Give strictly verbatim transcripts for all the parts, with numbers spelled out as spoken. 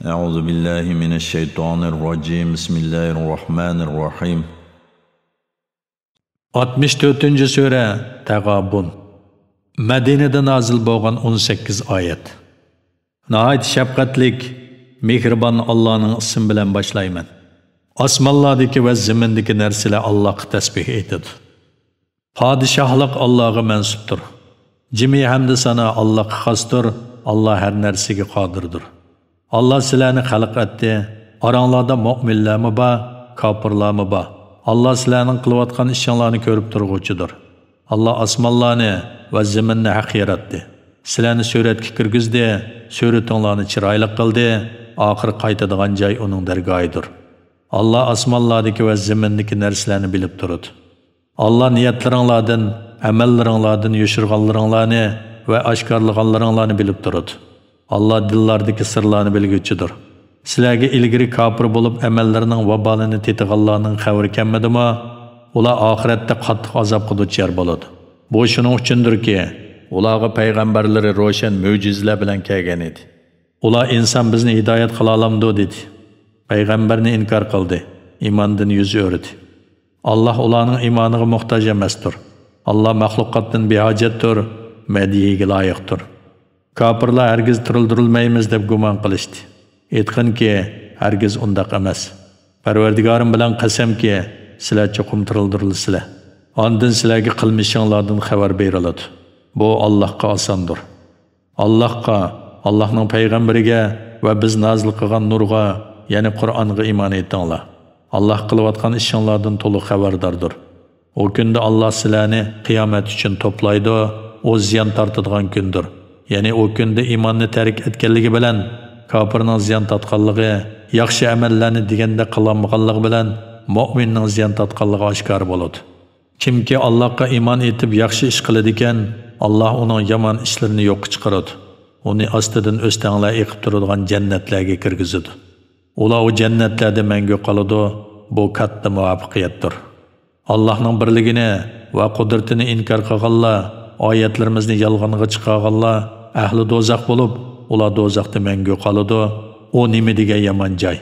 أعوذ بالله من الشيطان الرجيم. بسم الله الرحمن الرحيم. ئاتمىش تۆتىنچى سۈرە، تەغابۇن. مەدىنىدە نازىل بولغان ئون سەككىز ئايەت. ناھايىتى شەپقەتلىك، مېھرىبان ئاللانىڭ ئىسمى بىلەن باشلايمەن. ئاسمانلاردىكى ۋە زېمىندىكى نەرسىلەر ئاللاغا تەسبىھ ئېيتىدۇ. پادىشاھلىق ئاللاغا مەنسۇپتۇر. جىمى ھەمدۇ سانا ئاللاغا خاستۇر، ئاللا ھەر نەرسىگە قادىردۇر. ئاللا سىلەرنى خەلق ئەتتى. ئاراڭلاردا مۆمىنلەرمۇ بار، كاپىرلارمۇ بار. ئاللا سىلەرنىڭ قىلىۋاتقان ئىشىڭلارنى كۆرۈپ تۇرغۇچىدۇر. ئاللا ئاسمانلارنى ۋە زېمىننى ھەق ياراتتى. سىلەرنى سۈرەتكە كىرگۈزدى، سۈرىتىڭلارنى چىرايلىق قىلدى، ئاخىر قايتىدىغان جاي ئۇنىڭ دەرگاھىدۇر. ئاللا ئاسمانلاردىكى ۋە زېمىندىكى نەرسىلەرنى بىلىپ تۇرىدۇ. ئاللا نىيەتلىرىڭلاردىن، ئەمەللىرىڭلاردىن يوشۇرغانلىرىڭلارنى ۋە ئاشكارىلىغانلىرىڭلارنى بىلىپ تۇرىدۇ. ئاللا دىللاردىكى سىرلارنى بىلگۈچىدۇر. سىلەرگە ئىلگىرى كاپىر بولۇپ ئەمەللىرىنىڭ ۋابالىنى تېتىغانلارنىڭ خەۋىرى كەلمىدىمۇ؟ ئۇلار ئاخىرەتتە قاتتىق ئازابقا دۇچار بولىدۇ. بۇ شۇنىڭ ئۈچۈندۇركى، ئۇلارغا پەيغەمبەرلىرى روشەن مۆجىزىلەر بىلەن كەلگەن ئىدى. ئۇلار، ئىنسان بىزنى ھىدايەت قىلالامدۇ؟ دېدى. پەيغەمبەرنى ئىنكار قىلدى، ئىماندىن يۈز ئۆرۈدى. ئاللا ئۇلارنىڭ ئىمانىغا موھتاج ئەمەستۇر. ئاللا مەخلۇقاتتىن بىھاجەتتۇر، مەدھىيىگە لايىقتۇر. كاپىرلار ھەرگىز تىرىلدۈرۈلمەيمىز دەپ گۇمان قىلىشتى. ئېيتقىنكى، ھەرگىز ئۇنداق ئەمەس. پەرۋەردىگارىم بىلەن قەسەمكى، سىلەر چوقۇم تىرىلدۈرۈلىسىلەر. ئاندىن سىلەرگە قىلمىشىڭلاردىن خەۋەر بېرىلىدۇ. بۇ ئاللاھقا ئاساندۇر. ئاللاھقا، ئاللاھنىڭ پەيغەمبىرىگە ۋە بىز نازىل قىلغان نۇرغا، يەنى قۇرئانغا ئىمان ئېيتىڭلار. ئاللاھ قىلىۋاتقان ئىشىڭلاردىن تولۇق خەۋەرداردۇر. ئۇ كۈندە ئاللاھ سىلەرنى قىيامەت ئۈچۈن توپلايدۇ، ئۇ زىيان تارتىدىغان كۈندۇر. يەنى ئۇ كۈندە ئىماننى تەرك ئەتكەنلىكى بىلەن كاپىرنىڭ زىيان تارتقانلىقى، ياخشى ئەمەللەرنى دېگەندەك قىلالمىغانلىقى بىلەن مۆمىننىڭ زىيان تارتقانلىقى ئاشكارا بولىدۇ. كىمكى ئاللاھقا ئىمان ئېيتىپ ياخشى ئىش قىلىدىكەن، ئاللاھ ئۇنىڭ يامان ئىشلىرىنى يوققا چىقىرىدۇ. ئۇنى ئاستىدىن ئۆستەڭلەر ئېقىپ تۇرىدىغان جەننەتلەرگە كىرگۈزىدۇ. ئۇلار ئۇ جەننەتلەردە مەڭگۈ قالىدۇ. بۇ كاتتا مۇۋەپپەقىيەتتۇر. ئاللاھنىڭ بىرلىكىنى ۋە قۇدرىتىنى ئىنكار قىلغانلار، ئايەتلىرىمىزنى يالغانغا چىقارغانلار ئەھلى دوزاخ بولۇپ، ئۇلار دوزاختا مەڭگۈ قالىدۇ. ئۇ نېمە دېگەن يامان جاي!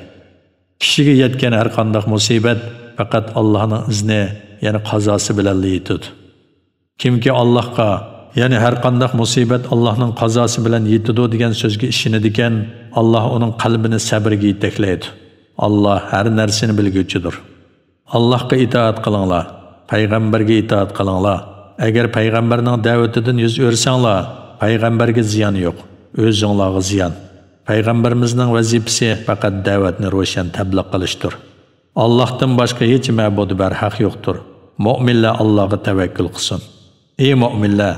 كىشىگە يەتكەن ھەرقانداق مۇسىبەت پەقەت ئاللاھنىڭ ئىزنى، يەنى قازاسى بىلەنلا يېتىدۇ. كىمكى ئاللاھقا، يەنى ھەرقانداق مۇسىبەت ئاللاھنىڭ قازاسى بىلەن يېتىدۇ دېگەن سۆزگە ئىشىنىدىكەن، ئاللاھ ئۇنىڭ قەلبىنى سەبرگە يېتەكلەيدۇ. ئاللاھ ھەر نەرسىنى بىلگۈچىدۇر. ئاللاھقا ئىتائەت قىلىڭلار، پەيغەمبەرگە ئىتائەت قىلىڭلار. ئەگەر پەيغەمبەرنىڭ دەۋىتىدىن يۈز ئۆرسەڭلار، پەيغەمبەرگە زىيان يوق، ئۆزۈڭلارغا زىيان. پەيغەمبىرىمىزنىڭ ۋەزىپىسى پەقەت دەۋەتنى روشەن تەبلىغ قىلىشتۇر. ئاللاھتىن باشقا ھېچ مەبۇدى بەرھەق يوقتۇر. مۆمىنلەر ئاللاھقا تەۋەككۈل قىلسۇن. ئى مۆمىنلەر!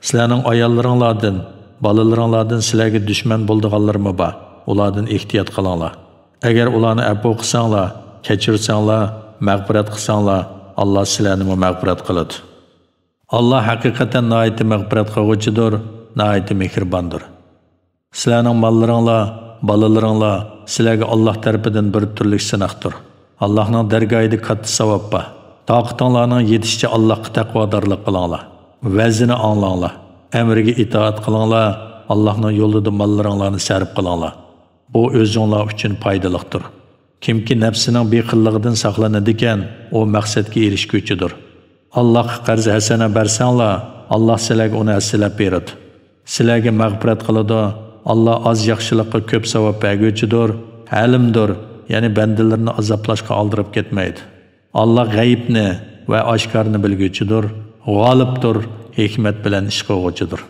سىلەرنىڭ ئاياللىرىڭلاردىن، بالىلىرىڭلاردىن سىلەرگە دۈشمەن بولىدىغانلىرىمۇ بار، ئۇلاردىن ئېھتىيات قىلىڭلار. ئەگەر ئۇلارنى ئەپۇ قىلساڭلار، كەچۈرسەڭلار، مەغپىرەت قىلساڭلار، ئاللاھ سىلەرنىمۇ مەغپىرەت قىلىدۇ. ئاللاھ ھەقىقەتەن ناھايىتى مەغپىرەت قىلغۇچىدۇر، ناھايىتى مېھرىباندۇر. سىلەرنىڭ ماللىرىڭلار، بالىلىرىڭلار سىلەرگە ئاللاھ تەرىپىدىن بىر تۈرلۈك سىناقتۇر. ئاللاھنىڭ دەرگاھىدا كاتتا ساۋاب بار. تاقىتىڭلارنىڭ يېتىشىچە ئاللاھقا تەقۋادارلىق قىلىڭلار. ۋەزىنى ئاڭلاڭلار. ئەمرىگە ئىتائەت قىلىڭلار. ئاللاھنىڭ يولىدا ماللىرىڭلارنى سەرپ قىلىڭلار. بۇ ئۆزۈڭلار ئۈچۈن پايدىلىقتۇر. كىمكى نەپسىنىڭ بېخىللىقىدىن ساقلىنىدىكەن، ئۇ مەقسەتكە ئېرىشكۈچىدۇر. ئاللاھقا قەرز ھەسەنە بەرسەڭلار، ئاللاھ سىلەرگە ئۇنى ھەسسىلەپ بېرىدۇ. سىلەرگە مەغپىرەت قىلىدۇ. ئاللاھ ئاز ياخشىلىققا كۆپ ساۋاب بەرگۈچىدۇر، ھەلىمدۇر، يەنى بەندىلىرىنى ئازابلاشقا ئالدىراپ كەتمەيدۇ. ئاللاھ غەيىبنى ۋە ئاشكارىنى بىلگۈچىدۇر، غالىبتۇر، ھېكمەت بىلەن ئىش قىلغۇچىدۇر.